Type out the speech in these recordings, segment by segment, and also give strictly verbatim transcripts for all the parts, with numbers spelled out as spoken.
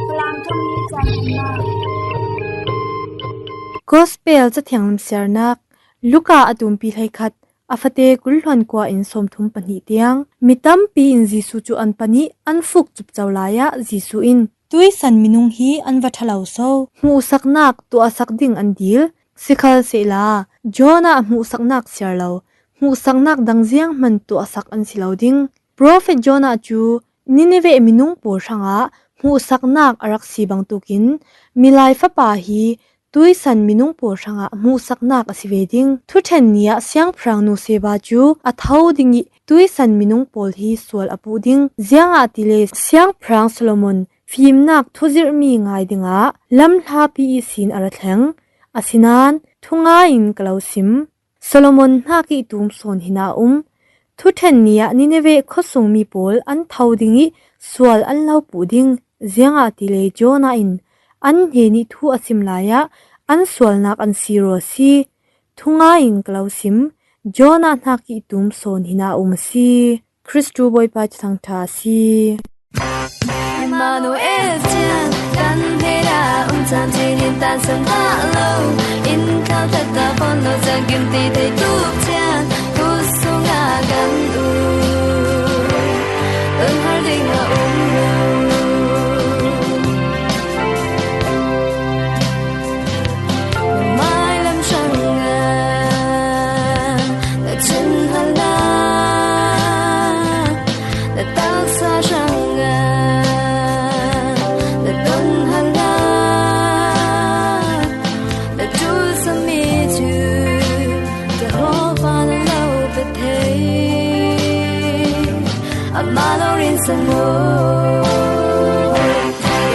Falam thawngmi caan nunnak. Gospel Cathiang Lam siarnak. Luka a tumpi hleikhat, a fate kul hluan kua in sawmthum pahnih tiang. Mi tampi in Jesuh cu an pan ih an fuk cupco lai ah Jesuh in, "Tuisan minung hi an va ṭha lo so. Hmuhsaknak tuahsak ding an dil. Sikhalsehla Jonah hmuhsaknak siar lo, hmuhsaknak dang zianghman tuahsak an si lo ding. Profet Jonah cu Nineveh minung pawl hrangah hmuhsaknak a rak si bangtukin Milai Fapa hi tuisan minung pawl hrangah hmuhsaknak a si ve ding. Thuṭhen ni ah siangpahrang nu Seba cu a tho ding ih tuisan minung pawl hi sual a puh ding. Ziangahtile siangpahrang Solomon fimnak thuzirhmi ngai dingah lamhlapi ihsin a ra thleng. Asinain thungai in ka lo sim. Solomon hnak ih tum sawn hinah a um. Thuṭhen ni ah Nineveh khuasungmi pawl an tho ding ih sual an lo puh ding. Ziangahtile Jonah in an hnenih thu a sim lai ah an sualnak an sir aw a si. Thungai in ka lo sim. Jonah hnak ih tum sawn hinah a um a si. Kristu Bawipa cu thangṭha a si. Immanuel tiang kan hnenah um caan cinin tansan dah lo. In thau tata pon lo caan kim ti thei tuk tiang kut sungah kan um. Kan har ding a um lo. Mailam hrangah na cun hala, na taksa hrangah na don hala, na ṭulsami cu Jehovah na lo pe thei. Amah lo rinsan maw?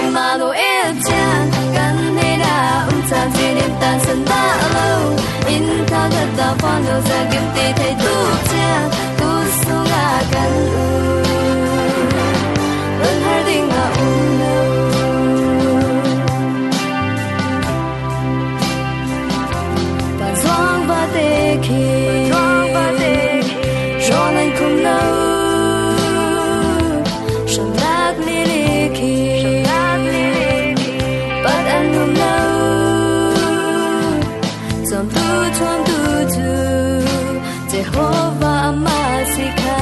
Immanuel tiang kan hnenah um caan cinin tansan dah lo. In thau tata pon lo caan kim ti thei tuk tiang kut sungah kan um. Kan har ding a um lo. Van zuang vate khi rawn an khum lo. Hramnak lili khi pat an um lo. Cawmtu ṭhuamtu cu Jehovah amah a si kha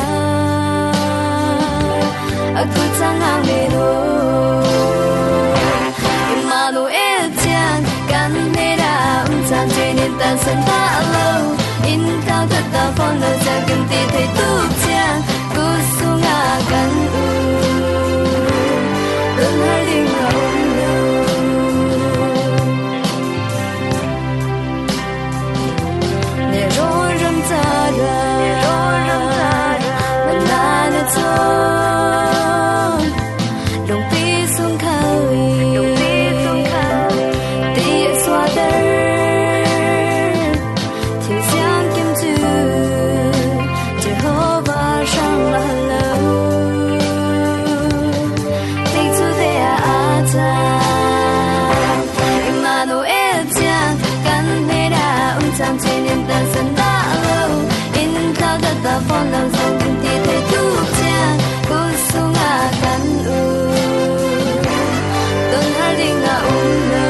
a kut cang ngang ve law. Immanuel tiang kan hnenah um caan cinin tansan dah lo. In thau tata pon lo caan kim ti thei tuk tiang kut sungah kan um. Kan har ding a um lo. Nehrawn ram caah manna na cawng. Lungpi sung kho i ti a suahter. Thil siangkim cu Jehovah hrang a hal lo. Tengcu te ah aa cang. Immanuel tiang kan hnenah um caan cinin tansan dah lo. In thlau tata pon lo zong kan ti thei tuk tiang kut sungah kan um. Ton hal ding a um lo.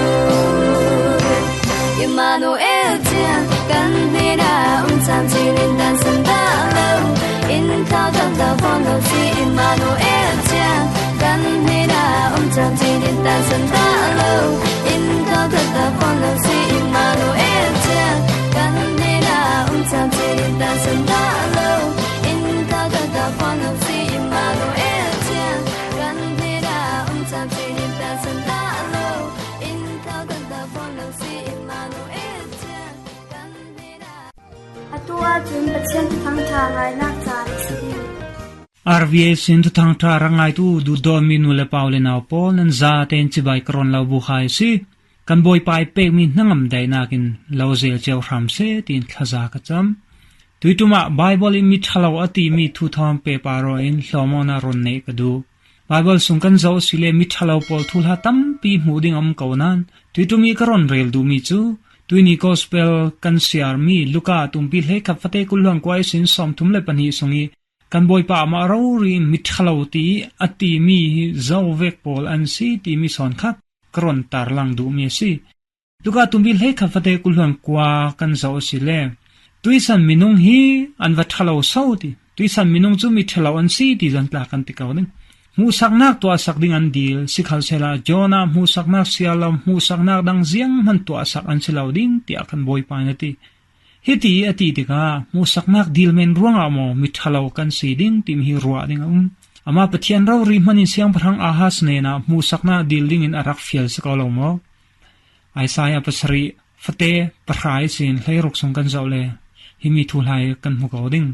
Immanuel tiang kan hnenah um caan cinin tansan dah lo. In thlau tata pon lo si Immanuel tiang kan hnenah um caan cinin tansan dah lo. In thlau tata pon lo si Immanuel tiang kan hnenah um caan cinin tansan dah lo. In thlau tata pon lo si Immanuel tiang kan hnenah um caan cinin tansan dah lo. In thlau tata pon lo si Immanuel tiang kan hnenah. Atu ahcun Pathian thuthang ṭha ngainak caan a si. R V A sin thuthang ṭha rak ngaitu duhdawtmi nu le pa u le nau pawl, nan zatein cibai ka rawn lo bu hai a si. Kan Bawipa ih pekmi hnangam daihnak in lo zel cio hram seh tiin thlaza ka cam. Tuiṭum ah Baibal ih mi ṭhalo a timi thu thawng pehpar aw in hlawm awknak rawn neih ka duh. Baibal sung kan zoh asile mi ṭhalo pawl thuhla tampi hmuh ding a um ko nain tuiṭum ih ka rawn rel duhmi cu tuihni Gospel kan siarmi Luka a tumpi hleikhat fate kul hluan kua ihsin sawmthum le pahnih sung ih Kan Bawipa amah rori in mi ṭha lo ti a timi hi zo vek pawl an si timi sawn kha ka run tarlang duhmi a si. Luka tumpi hleikhat fate kul hluan kua kan zoh a si le, tuisan minung hi an va ṭha lo so ti, tuisan minung cu mi ṭha lo an si ti zan tla kan ti ko ding. Hmuhsaknak tuahsak ding an dil, sikhalsehla Jonah hmuhsaknak siar lo, hmuhsaknak dang zianghman tuahsak an si lo ding, tiah kan Bawipa in a ti. Hiti a ti tikah hmuhsaknak dil men ruangah maw mi ṭha lo kan si ding timi hi ruah ding a um. Amah Pathian rori hmanin siangpahrang Ahaz hnenah hmuhsaknak dil dingin a rak fial si ko lo maw? Isaiah pasarih fate pahra ihsin hleiruk sung kan zoh le himi thuhla hi kan hmu ko ding.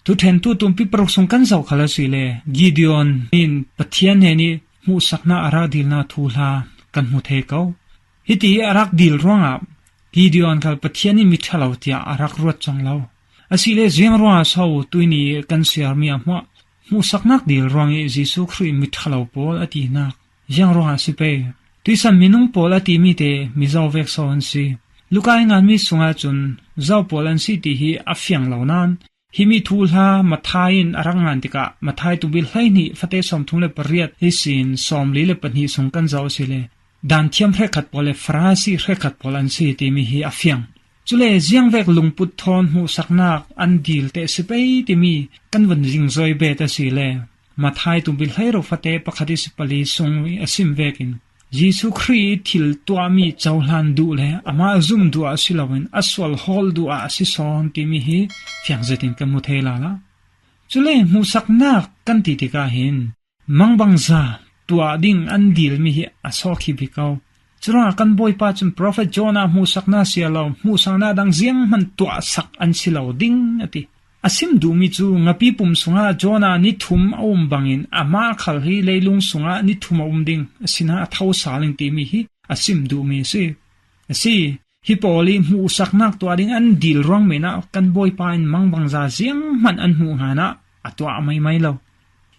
Thuṭhentu tumpi paruk sung kan zoh khal a si le Gideon in Pathian hnenih hmuhsaknak a rak dilna thuhla kan hmu thei ko. Hiti a rak dil ruangah Gideon khal Pathian in mi ṭha lo tiah a rak ruat cang lo. A si le ziang ruangah so tuini kan siarmi a hmuah? Hmuhsaknak dil ruangih Jesuh Khrih mi ṭha lo pawl a tinak ziang ruangah si pei? Tuisan minung pawl a timi te mi zo vek so an si? Luka i nganmi sungah cun zo pawl an si ti hi a fiang lo nain, himi thuhla Matthai in a rak ngan tikah Matthai tumpi hleihnih fate sawmthum le pariat ihsin sawmli le pahnih sung kan zoh a si le, Daanthiam hrekkhat pawl le Farasi hrekkhat pawl an si timi hi a fiang. Cule ziangvek lungput thawn hmuhsaknak an dil teh si pei timi kan vun zingzoi bet a si le, Matthai tumpi hleiruk fate pakhat ihsi pali sung i a sim vekin, Jesuh Khrih ih thil tuahmi cohlan duh le amah zum duh ah si loin a sual hawl duh ah a si sawn timi hi fiang zetin kan hmu thei lala. Cule hmuhsaknak kan ti tikah hin mangbangza tuah ding an dilmi hi a sawkhi bik ko. Curuangah kan Bawipa cun profet Jonah hmuhsaknak siar lo, hmuhsaknak dang zianghman tuahsak an si lo ding a ti. A sim duhmi cu ngapi pum sungah Jonah ni thum a um bangin amah khal hi leilung sungah ni thum a um ding, asinain a tho sal ding timi hi a sim duhmi a si. A si, hi pawl ih hmuhsaknak tuah ding an dil ruang menah kan Bawipa in mangbangza zianghman an hmuh nganah a tuah maimai lo.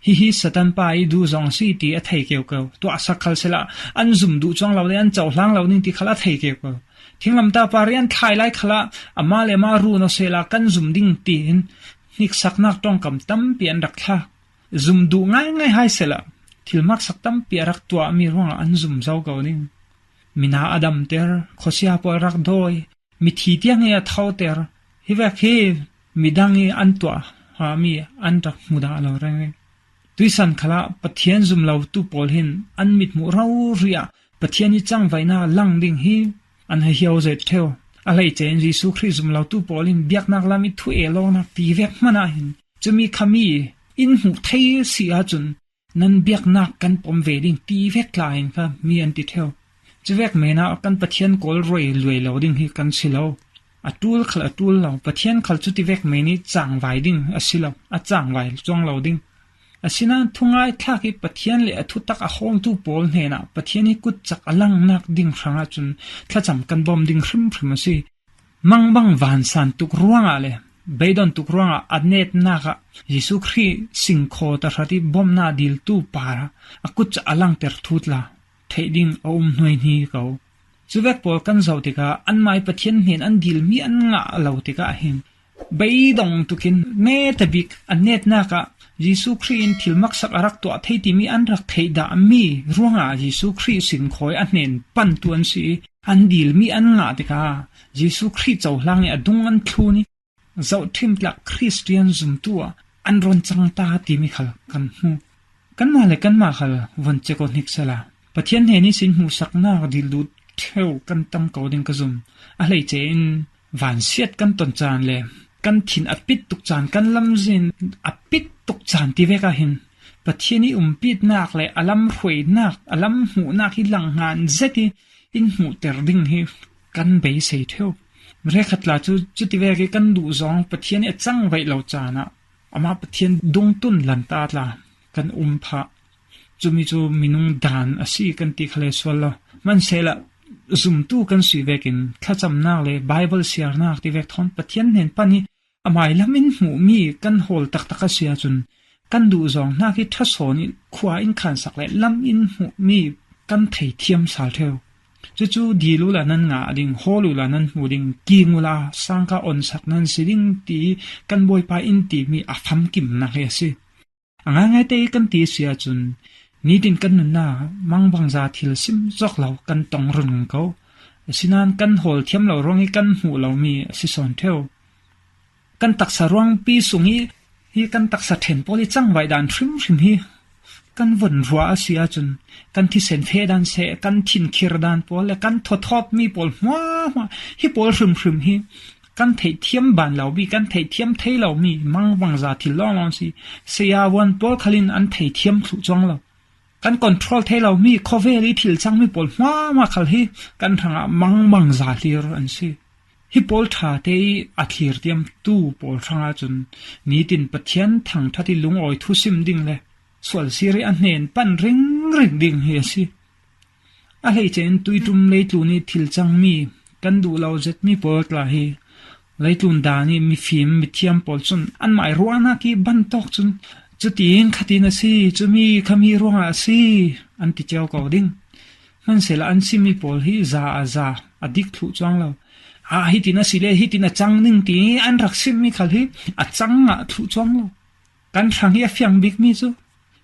Hihi Satan pa ih duh zong a si ti a thei keukeu. Tuahsak khal sehla an zum duh cuang lo le an cohlang lo ding ti khal a thei keukeu. Thinglamtah pa ri an thlai lai khalah amah le amah run aw sehla kan zum ding tiin hniksaknak ṭongkam tampi an rak thlak. Zum duh ngaingai hai sehla thil maksak tampi a rak tuahmi ruangah an zum zo ko ding. Mina a damter, khuasia pawl rak dawi, mithi tiang ih a thoter, hi vek hi midang ih an tuah hami an rak hmu dah lo rengreng. Tuisan khalah Pathian zum lotu pawl hin an mithmuh rori ah Pathian ih cangvaihnak lang ding hi an hei hiau zet ṭheu. A hleice in Jesuh Khrih zum lotu pawl in biaknak lam ih thu el awknak ti vek hmanah hin cumi khami in hmuh thei si ahcun nan biaknak kan pom ve ding ti vek tla in kha mi an ti ṭheu. Cuvek menah kan Pathian kawl roi luai lo ding hi kan si lo. A ṭul khal a ṭul lo, Pathian khal cu tivek men ih cangvai ding a si lo, a cangvai cuang lo ding. Asinain thungai thlak ih Pathian le a thutak a hawngtu pawl hnenah Pathian ih kutcak a langnak ding hrangah cun thlacam kan bawm ding hrimhrim a si. Mangbang vansan tuk ruangah le beidon tuk ruangah a netnak ah Jesuh Khrih singkhaw tahrat ih bawmhnak diltu par a kutcak a langter thu tla theih ding a um hnuaihni ko. Cuvek pawl kan zoh tikah anmah ih Pathian hnen an dilmi an ngah lo tikah hin beidong tukin netabik a netnak ah Jesuh Khrih in thil maksak a rak tuah thei timi an rak theih dahmi ruangah Jesuh Khrih singkhawi a hnen pantu an si ih an dilmi an ngah tikah Jesuh Khrih cohlang ih a dung an thlun ih zohṭhim tlak Khristian zumtu ah an run cang ta timi khal kan hmu. Kanmah le kanmah khal vun cek aw hnik sehla Pathian hnen ihsin hmuhsaknak dil duh ṭheu kan tam ko ding ka zum. A hleice in vansiat kan ton caan le kan thin a pit tuk caan, kan lamzin a pit tuk caan tivek ah hin Pathian ih umpitnak le a lam hruainak, a lam hmuhnak hi langhngan zet ih in hmuhter ding hi kan beisei ṭheu. Hrekkhat tla cu cutivek ih kan duh zong Pathian ih a cangvaih lo caan ah amah Pathian dungtun lanta tla kan um phah. Cumi cu minung daan a si kan ti khal le sual lo. Hmansehla zumtu kan si vekin thlacamnak le Baibal siarnak tivek thawn Pathian hnen pan ih a mailam in hmuhmi kan hawl taktak a si ahcun kan duhzawng hnak ih ṭha sawn ih khua in khansak le lam in hmuhmi kan theithiam sal ṭheu. Cucu dil uhla nan ngah ding, hawl uhla nan hmu ding, king uhla sangka onsak nan si ding ti kan Bawipa in timi a famkimnak hi a si. A ngaingaite kan ti a si ahcun, nitin kan nunnak mangbangza thil sim zok lo kan tong run ko. Asinain kan hawl thiam lo ruang i kan hmuh lomi a si sawn ṭheu. Kan taksa ruangpi sung i, hi kan taksa ṭhen pawl i cangvaih dan hrimhrim hi kan von ruah a si ahcun, kan thisen feh dan seh, kan thinkhir dan pawl le kan thawthawtmi pawl hmuahhmuah, hi pawl hrimhrim hi kan theihthiam ban lomi, kan theihthiam thei lomi mangbangza thil lawnglawng si. Saya vuan pawl khalin an theihthiam thluh cuang lo. Kan control thei lomi khawvel i thil cangmi pawl hmuahhmuah khal hi kan hrangah mangbangza hlir an si. Hi pawl ṭhate i a thlirtiamtu pawl hrangah cun nitin Pathian thangṭhat i lungawi thusim ding le sualsir i a hnen pan ringring ding hi a si. A hleice in tuiṭum leitlun i thil cangmi kan duh lo zetmi pawl tla hi leitlun dan i mifim mithiam pawl cun anmai ruahnak i bantawk cun, cutin khatin a si, cumi khami ruangah a si, an ti cio ko ding. Hmanhsehla an simmi pawl hi za a za a dik thluh cuang lo. Ah, hitin a si le hitin a cang ding ti an rak simmi khal hi a cang ngah thluh cuang lo. Kan hrang hi a fiang bikmi cu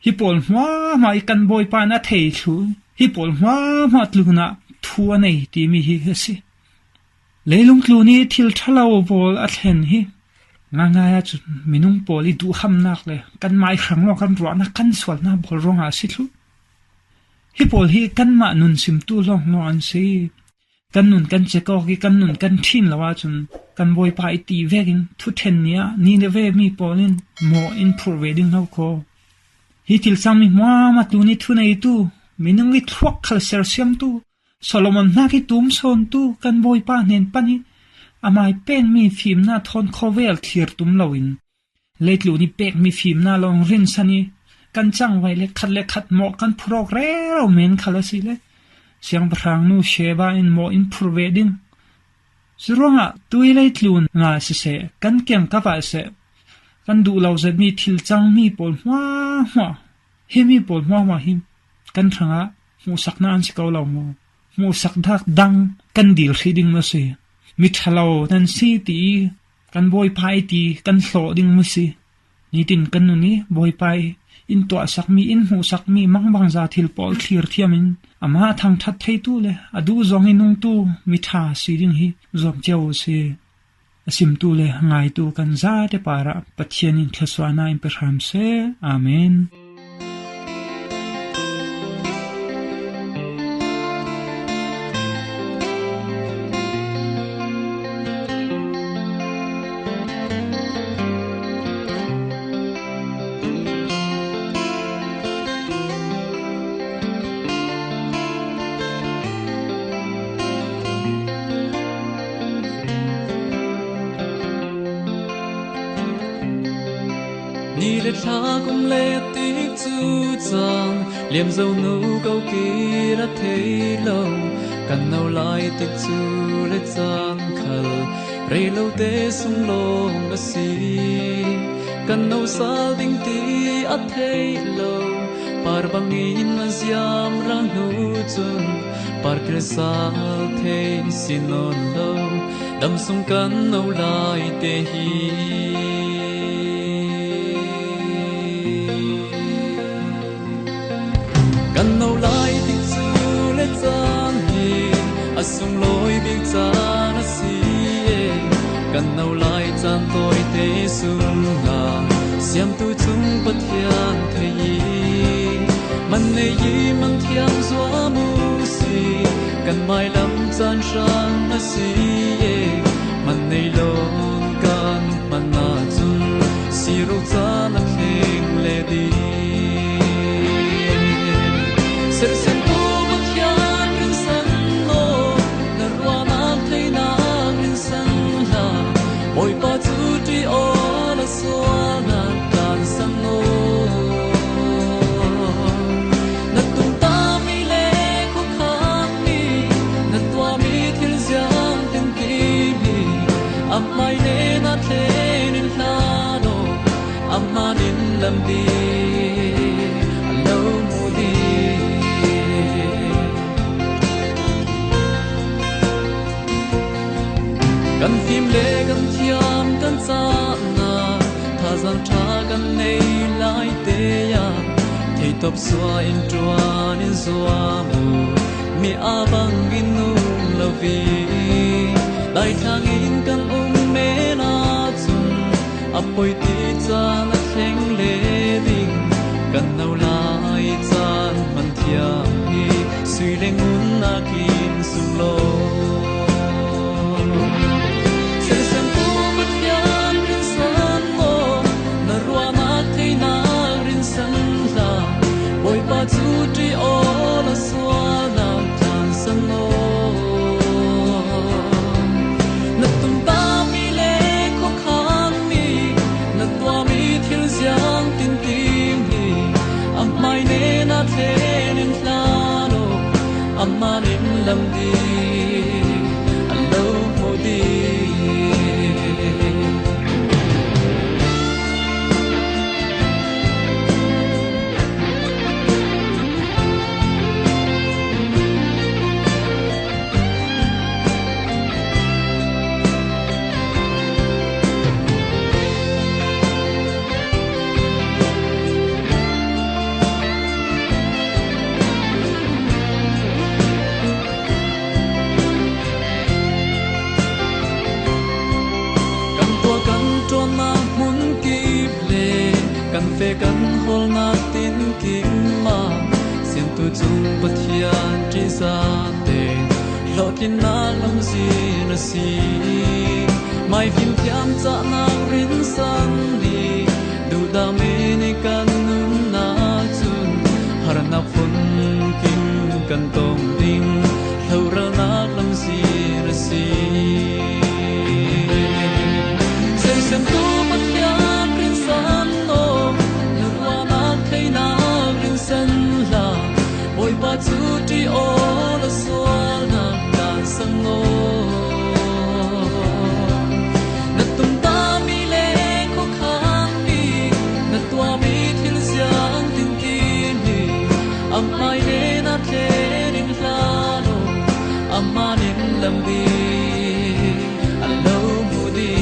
hi pawl hmuahhmuah i kan Bawipa in a thei thluh, hi pawl hmuahhmuah tlunah thu a nei timi hi a si. Leilung tlun i thil ṭhalo pawl a thlen hi ngaingai ahcun minung pawl i duhhamnak le kanmah i hrang lawng kan ruahnak kan sualnak pawl ruangah a si thluh. Hi pawl hi kanmah nun simtu lawnglawng an si. Kan nun kan cek awk i kan nun kan ṭhin lo ahcun kan Bawipa i ti vekin thuṭhen ni ah Nineveh mi pawl in mawh in phurh ve ding lo kho. Hi thil cangmi hmuahhmuah tlun i thuneitu, minung i thluak khal sersiamtu, Solomon hnak i tum sawntu kan Bawipa hnen pan i amai pekmi fimnak thawn khawvel thlir tum loin leitlun i pekmi fimnak lawng rinsan i kan cangvaih le khat le khat mawh kan phurh awk rero men khal a si le siangpahrang nu Sheba in mawh in phurh ve ding. Curuangah tui leitlun ngai siseh, kan kiangkap ah seh, kan duh lo zetmi thil cangmi pawl hmuahhmuah, himi pawl hmuahhmuah hi kan hrangah hmuhsaknak an si ko lo maw? Hmuhsak dak dang kan dil hrih ding maw si? Mi ṭhalo nan si ti i kan Bawipa i ti kan hlawh ding maw si? Nitin kan nun i Bawipa i in tuahsakmi, in hmuhsakmi mangbangza thil pawl thlir thiam in amah thangṭhat theitu le a duh zong i nungtu mi ṭha si ding hi zuam cio u si. A simtu le ngaitu kan zate parah Pathian in thluasuahnak in pe hram seh. Amen. Ni le thla kum le tik cu caan, liamzo nu ko kir a thei lo, kan no lai tik cu le caan khal, rei lo te sung lawng a si. Kan no sal ding ti a thei lo, par bangin a ziam ral hnu cun, par kir sal thei si nawn lo, dam sung kan no lai te hi. Kan no lai tik cu le caan hi a sunglawi bik caan a si e. Kan no lai caan tawite sungah siamtu cung Pathian thei i man nei i man thiang zuam u si. Kan mailam caan hrang a si e, man nei lo kan hman ahcun siro caan a thleng le ding. Sersiamtu Pathian rinsan law, na ruahnak theinak rinsan hlah. Bawipa cu ṭih awla sualnak kan san law, na tumtahmi le khuakhanmi, na tuahmi thil ziang tintin hi amah hnenah thlen in hlah law, amah Kan fim le kan thiam kan cahna, thazang ṭha kan nei laite ah, theitawp suah in ṭuan in zuam uh, mi a bang in um lo vi. Daithlang in kan um men ahcun, a poi ti caan a thleng le ding, kan no lai caan hman thiam hi sui le ngun nakin sunglaw. Sersiamtu Pathian rinsan maw, na ruahnak theinak rinsan hlah, Bawipa cu ṭih aw la sualnak tlansan law. Na tumtahmi le khuakhanmi, na tuahmi thil ziang tintin hi, a hmai nen ah thlen in hlan aw, a man in lam dih a lo hmu dih. Kan tuah kan ṭuannak hmun kip le kan feh kan hawlnak tin kim ah, siamtu cung Pathian ṭihzate hlawhtlinnak lamzin a si. Mai fimthiam cahnak rinsan nih duhdah men i kan nunnak cun harnak funkim kan tong ding hlohralnak lamzin a si. Sersiamtu Pathian rinsan aw, na ruahnak theinak rinsan hlah, Bawipa cu ṭih aw la sualnak tlansan law. Na tumtahmi le khuakhanmi, na tuahmi thil ziang tintin hi, a hmai nen ah thlen in hlan aw, a man in lam dih a lo hmu dih.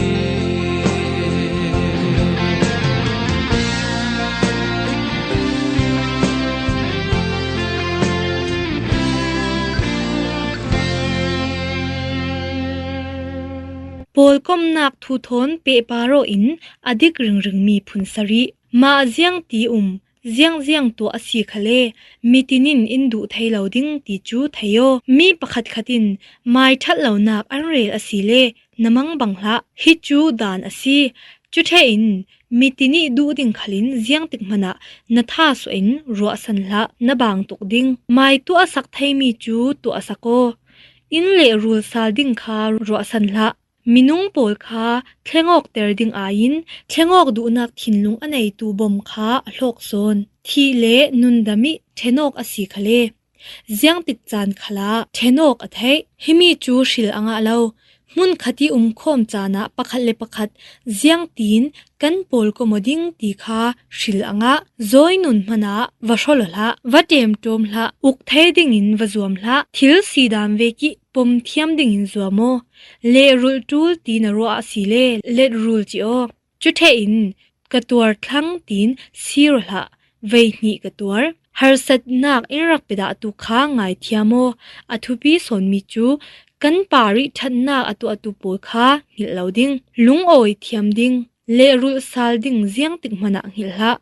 Pawlkomnak thu thawn pehpar aw in a dik ringringmi phun sarih. Mah ziang ti um, ziangziang tuah a si khale, mitin in in duh thei lo ding ti cu thei aw. Mi pakhatkhat in mai ṭhat lonak an rel a si le na mangbang hlah. Hi cu dan a si. Cuṭhe in mitin i duh ding khalin ziangtik hmanh ah na tha suah in ruahsan hlah, na bang tuk ding. Mai tuah a sak theimi cu tuah a sak aw. Inn le rul sal ding kha ruahsan hlah. Minung pawl kha thlengawkter ding aiin thlengawk duhnak thinlung a neitu bom kha a hlawk sawn. Thih le nundam i ṭhenawk a si khale, ziangtik caan khalah ṭhenawk a theih. Himi cu hril a ngah lo. Hmunkhat i umkhawm caan ah pakhat le pakhat ziangtin kan pawlkom aw ding ti kha hril a ngah. Zawi nun hmanh ah va hrawl aw hlah, va ṭemṭawm hlah, uk thei dingin va zuam hlah, thil si daan vek i pom thiam dingin zuam aw. Lehrulh ṭul ti na ruah a si le letrul ci aw. Cuṭhe in ka tuar thlang tiin sir aw hlah, veihnih ka tuar. Harsatnak in rak pe dah tu kha ngaithiam aw. A thupi sawnmi cu kan par i ṭhatnak a tuahtu pawl kha hngilh lo ding, lungawi thiam ding, lehrulh sal ding ziangtik hmanh ah hngilh hlah.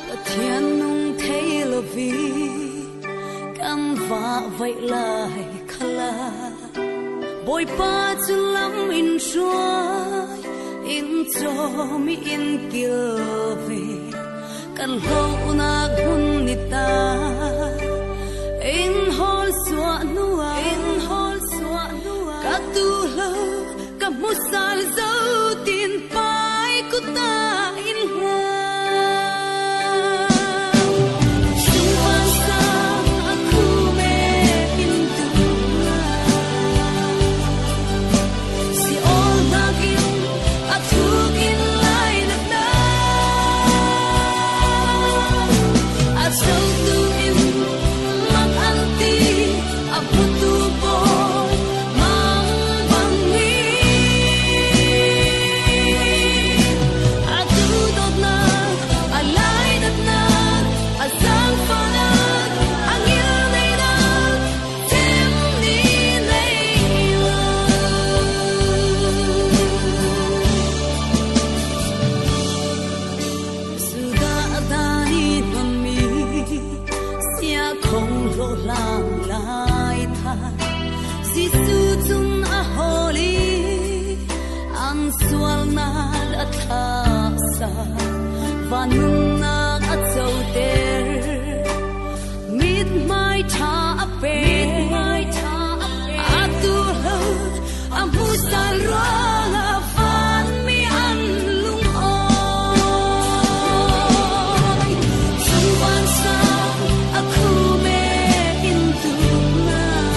Pathian nung thei lo vi kan vah vaih lai khala, Bawipa cu lam in hruai, in cawm i in kil ve. Kan hlohnak hmun ni ta in hawl suah hnuah, in hawl suah hnuah ka tu hlo, ka hmu sal zo tin pai kut ah in hngak. Sungvang sang a khum e in duh, si awl hnak Jesu cun a hawl i an sualnak a thlahsak, van nunnak a coter, mithmai ṭha a pek, a tuhlo a hmuhsal ruangah vanmi an lungawi. Cungvansang a khume in tuknak,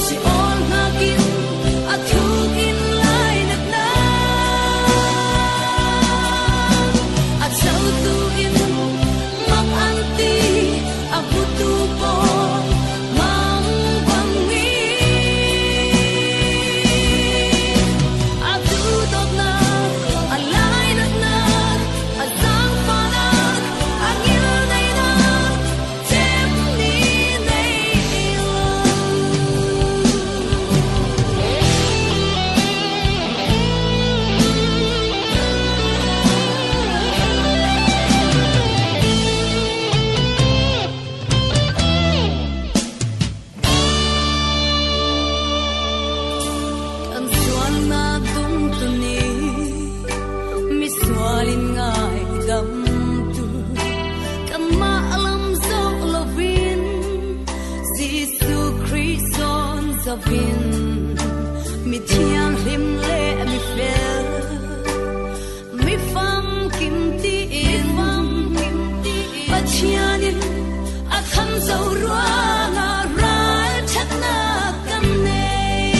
Sheol hnakin a thuk in lainatnak, a cotu in mak an ti, a hmutu pawl mangbang i a duhdawtnak, a lainatnak, a zaangfahnak, a ngilneinak cem ni nei lo. Kan sualnak dungtu nih misual in ngaidamtu, kanmah lam zoh loin Jesuh Khrih sawn zoin mithianghlim le mifel, mi famkim tiin Pathian in a khan zo ruangah ralṭhatnak kan nei.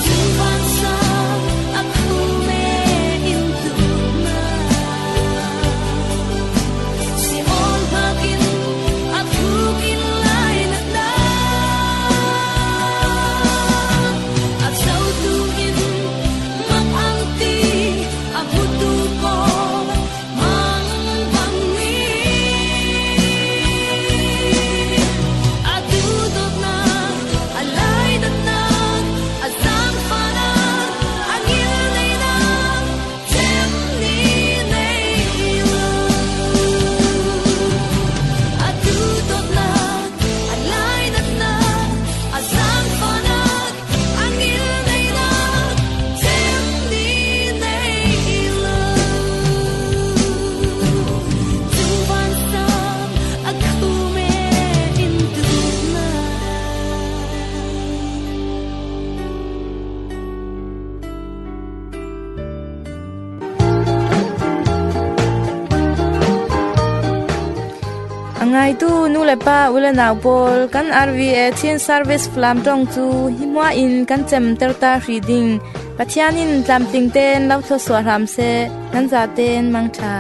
Cungvansang a khume in tuknak, Sheol hnakin a thuk in lainatnak, a cotu in mak an ti, a hmutu pawl mangbang i a duhdawtnak, a lainatnak, a zaangfahnak, a ngilneinak cem ni nei lo. A duhdawtnak, a lainatnak, a zaangfahnak, a ngilneinak cem ni nei lo. Cungvansang a khume in tuknak. A ngaitu nu le pa, u le nau pawl, kan R V A Chin Service Falam ṭong cu hi hmua in kan cemter ta hrih ding. Pathian in tlamtling tein lo thluasuah hram seh, nan zatein mangṭha.